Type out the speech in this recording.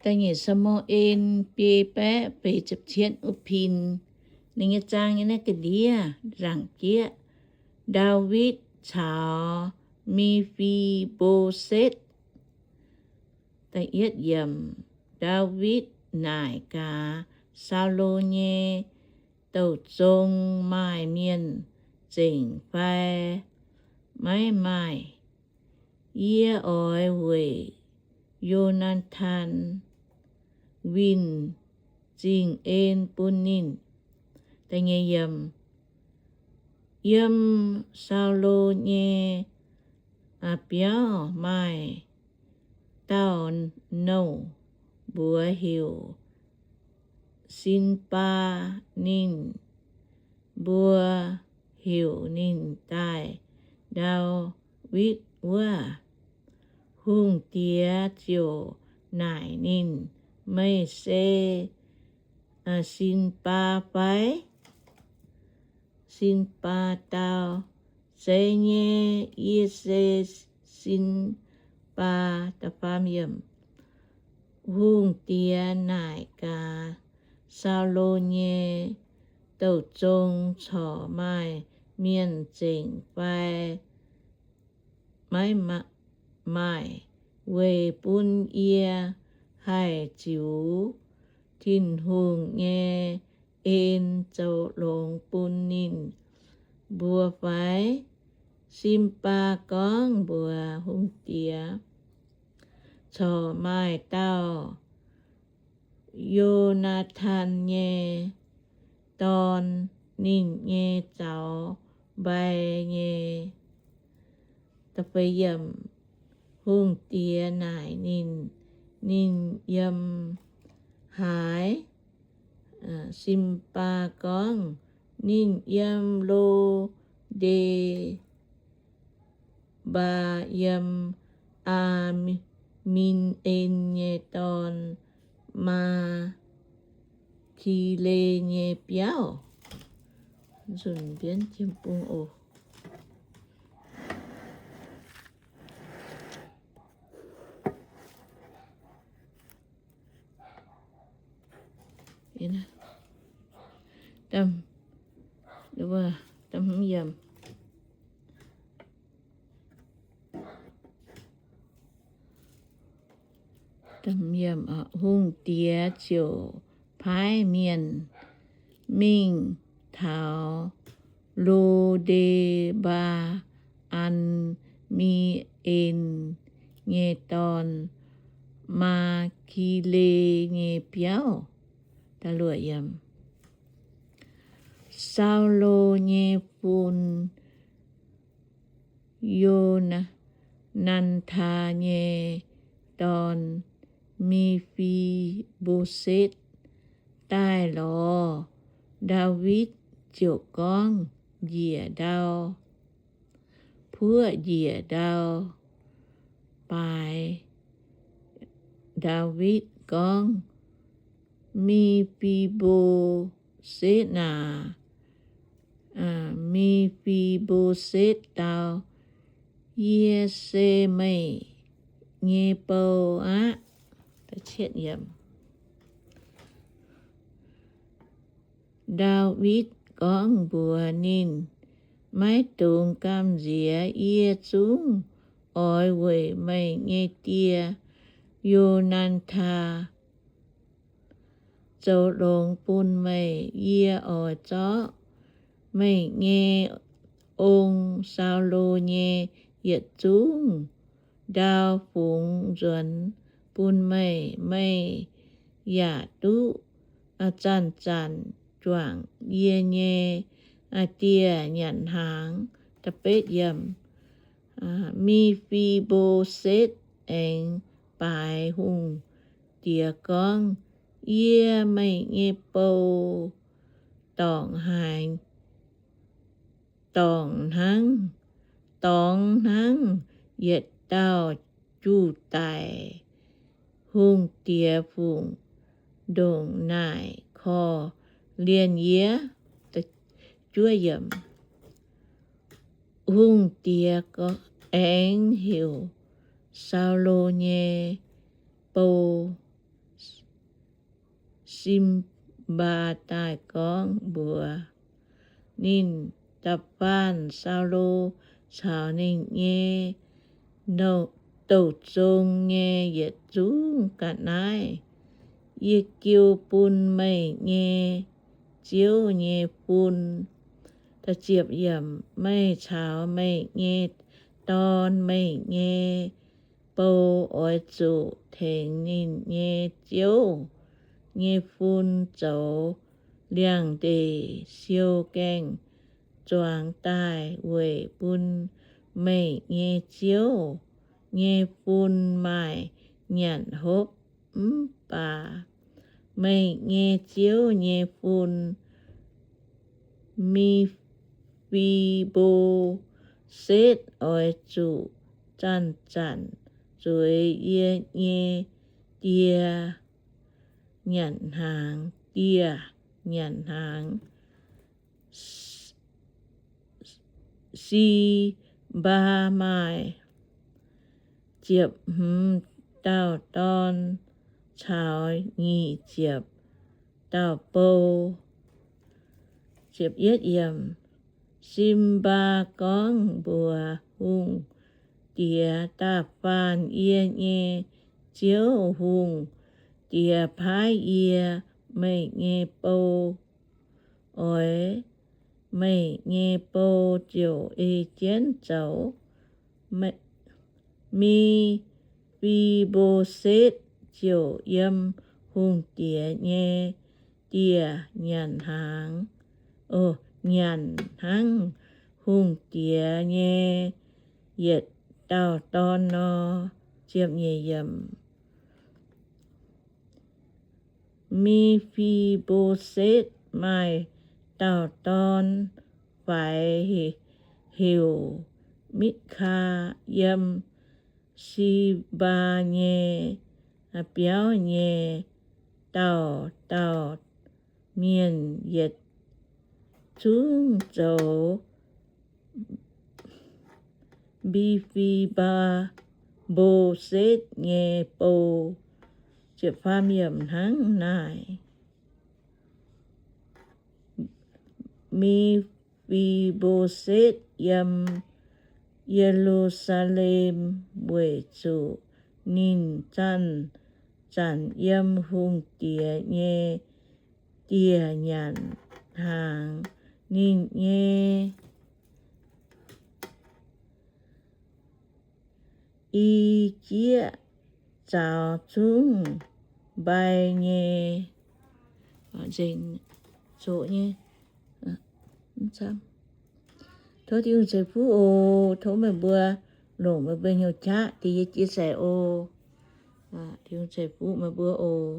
Da'nyeic Saa^mu^en biei baeqv feix ziepc cietv wuov pin, ninh nyei zaang nyei naaiv ga'ndiev nzaangc jieqv, Ndaawitv caux Me^fi^mbo^setv. Ndaawitv naaic gaax Saulo nyei douh zong, Maaih mienh zengc fai maiv maaih? Yie oix weic Yo^naa^tan winh zingh en bun ninh. Yiem Saulo nyei biauv maaih dauh nouh mbuox heuc Sin^mbaa. Ninh mbuo heuc ninh daaih Ndaawitv wuov. Hungh diex ziouc naaic ninh, Meih se Sin^mbaa fai? Sin^mbaa dau, Zeiz nyei, yie se Sin^mbaa. Hungh diex naaic gaax Saulo nyei douh zong, Corc maaih mienh zengc fai maiv maaih? Weic bun yie haih ziux Tin-Hungh nyei en zoux longx bun ninh mbuo fai? Sin^mbaa gorngv mbuox hungh diex, Corc maaih dauh Yo^naa^tan nyei dorn, ninh nyei zaux mbai nyei. Hungh diex naaic ninh, Ninh yiem haaix? Sin^mbaa gorngv, Ninh yiem Lo^nde^mbaa, yiem Aa^min^en nyei dorn, Maa^ki^le nyei biauv. Hungh diex ziouc paaiv mienh mingh taux Lo^nde^mbaa, Aa^mi^en nyei dorn, Maa^ki^le nyei biauv. Saulo nyei fun, Yo^naa^taa nyei dorn, Me^fi^mbo^setv, daaih lorz Ndaawitv ziouc gorngv njiec ndau, puoqv njiec ndau baaix. Ndaawitv gorngv, Me^fi^mbo^setv aac. Me^fi^mbo^setv dau, Yie se meih nyei bou aqv. Ndaawitv gorngv mbuox ninh, Maiv dungx gamh nziex. Yie zungv oix weic meih nyei die, Yo^naa^tan, zoux longx bun meih. Yie oix zorqv meih nyei ong, Saulo nyei, yietc zungv ndau fungx nzuonx bun meih. Meih yaac duqv zanc-zanc juangc yie nyei dieh nyanc hnaangx. Me^fi^mbo^setv aengx baaix hungh diex gorngv, Yie, meih nyei bou, dorngc haaix, dorngc hnangv, dorngx hnangv yietc dauh juv-daic. Hungh diex fungc ndongc naaic korv-lienh yie. Hungh diex aengx heuc Saulo nyei bou, Zimbaa daaih gorngv mbuox ninh, Da'faanh Saulo caux ninh nyei douc zong nyei yietc zungv ga'naaiv yie jiu bun meih nyei ziouv nyei fun. Meih caux meih nyei dorn, meih nyei bou oix zuqc tengx ninh nyei ziouv nyei fun zoux liangx-ndeic siou gaeng-zuangx daaih weic bun meih nyei ziouv nyei fun maaih nyanc hopv. Mv baac meih nyei ziouv nyei fun, Mi^fi^mbo^setv, oix zuqc zanc-zanc zueiz yie nyei die nyanc hnaangx. Dieh nyanc hnaangx. Simbaa maaih ziepc hmz dauh dorn caux nyic ziepc dauh bou. Simbaa gorngv mbuox hungh diex, Da'faanh yie nyei ziouv hungh diex paaiv yie, meih nyei bou oix, meih nyei bou ziouc ei jienv zoux. Mi^fi^mbo^setv ziouc yiem hungh diex nyei dieh nyanc hnaangx, nyanc hnangv hungh diex nyei yietc dauh dorn nor. Mi^fi^mbo^setv maaih dauh dorn faix heuc Mitv^kaa, yiem Simbaa nyei biauv nyei. Dauh dauh mienh yietc zungv zoux Mi^fi^mbo^setv nyei bou. Hnangv naaic, Mi^fi^mbo^setv yiem Ye^lu^saa^lem weic zuqc ninh zanc-zanc yiem hungh diex nyei dieh nyanc hnaangx. Ninh nyei i jieqv zaux zungv mbai nyei. Nzengc zoqc nyei. Tov Tin-Hungh ceix fuqv oc. Tov meih mbuo longc meih mbuo hnyouv qaqv deix yie jiex seix oc. Tin-Hungh ceix fuqv meih mbuo oc.